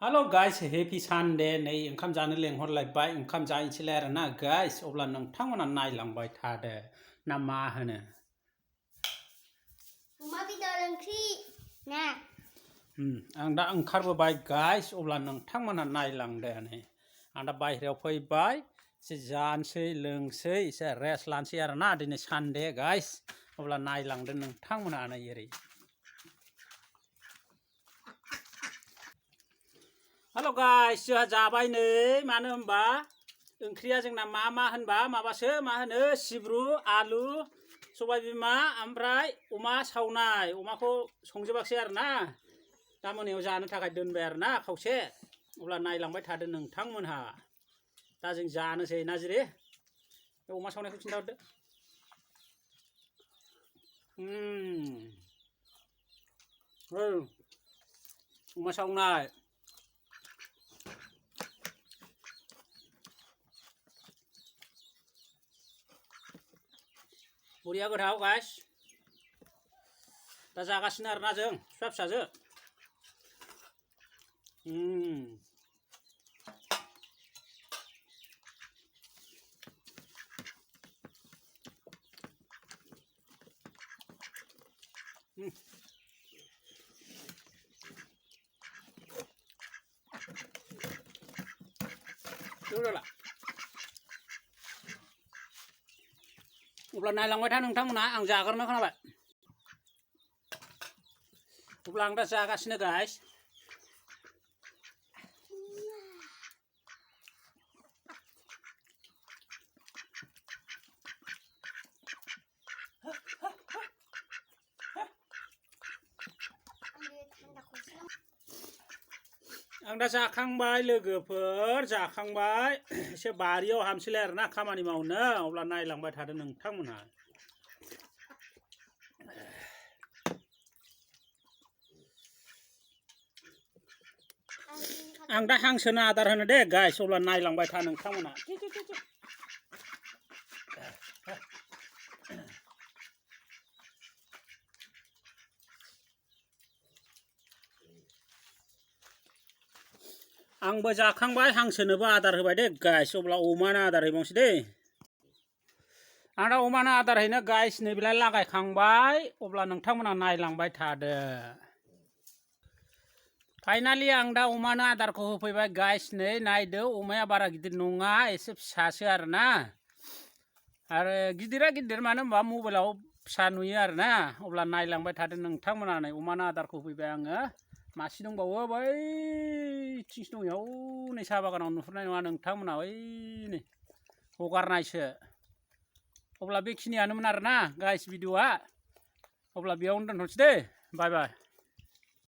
Hello guys, happy Sunday ในคำจานเลี้ยงฮอดไลไปคำจานชิเลรนะ guys อบลันนังทั้งวันนายหลังไปทาเดนำมาหะนะมาพี่ดอลังคีนะอังดาอังคาร์บไป guys อบลันนังทั้งวันนายหลังเดนี่อันดาไปเรียวไปไปสิจานสิเลิงสิสิเรสลันสิอานะดิน Sunday guys อบลันนายหลังเดนังทั้งวันนายรีHello guys, sudah jabai ni, mana mbak? Ingkria jeng nama mahan mbak, mabase mahan sibru, alu, sobai bima, amrai, uma saunai, uma ko songjebak siar na. Namun yang jana takai dun bayar na, kau se, ulah nai lang bai tada neng tang mun ha. Ta jeng jana se nazire, uma saunai ku cinta udah. Uma saunai. Buria gothau guys. Ta jagasino arona जों फिसा फिसाजो. Dulu lah. Uplan nai lang bai tha nang thang na ang jagar na khana ba uplang da jagasino guys Ang da jakhangbai logoफोर jakhangbai एसे बारियाव हामसिले आरोना खामानि मावनो अब्ला नायलांबाय थादो नोंथांमोनहा आं दा हांसोनो आदार होनो दे गाइस अब्ला नायलांबाय था नोंथांमोनहा आंबो जाखांबाय हांसोनोबो आदार होबाय दे गाइस अब्ला अमानो आदार हैबावसै दे आं दा अमानो आदार हैनो गाइस नै बिलाय लागायखांबाय अब्ला नोंथांमोना नायलांबाय थादो फाइनाली आं दा अमानो आदारखौ होफैबाय गाइस नै नायदो अमाया बारा गिदिर नङा एसे फिसासो आरोना आरो गिदिरा गिदिर मानो होनबा मबाइलाव फिसा नुयो आरोना अब्ला नायलांबाय थादो नोंथांमोना नै अमानो आदारखौ होफैबाय आङो मासि दंबावो बै थिंस दंयाव नै साहा बागानाव नुहुरनाय नङा नोंथांमोना बै नै हगारनायसो अब्ला बेखिनियानोमोन आरोना गाइस भिडिअआ अब्ला बेयावनो दोनथ'सै दे बाय बाय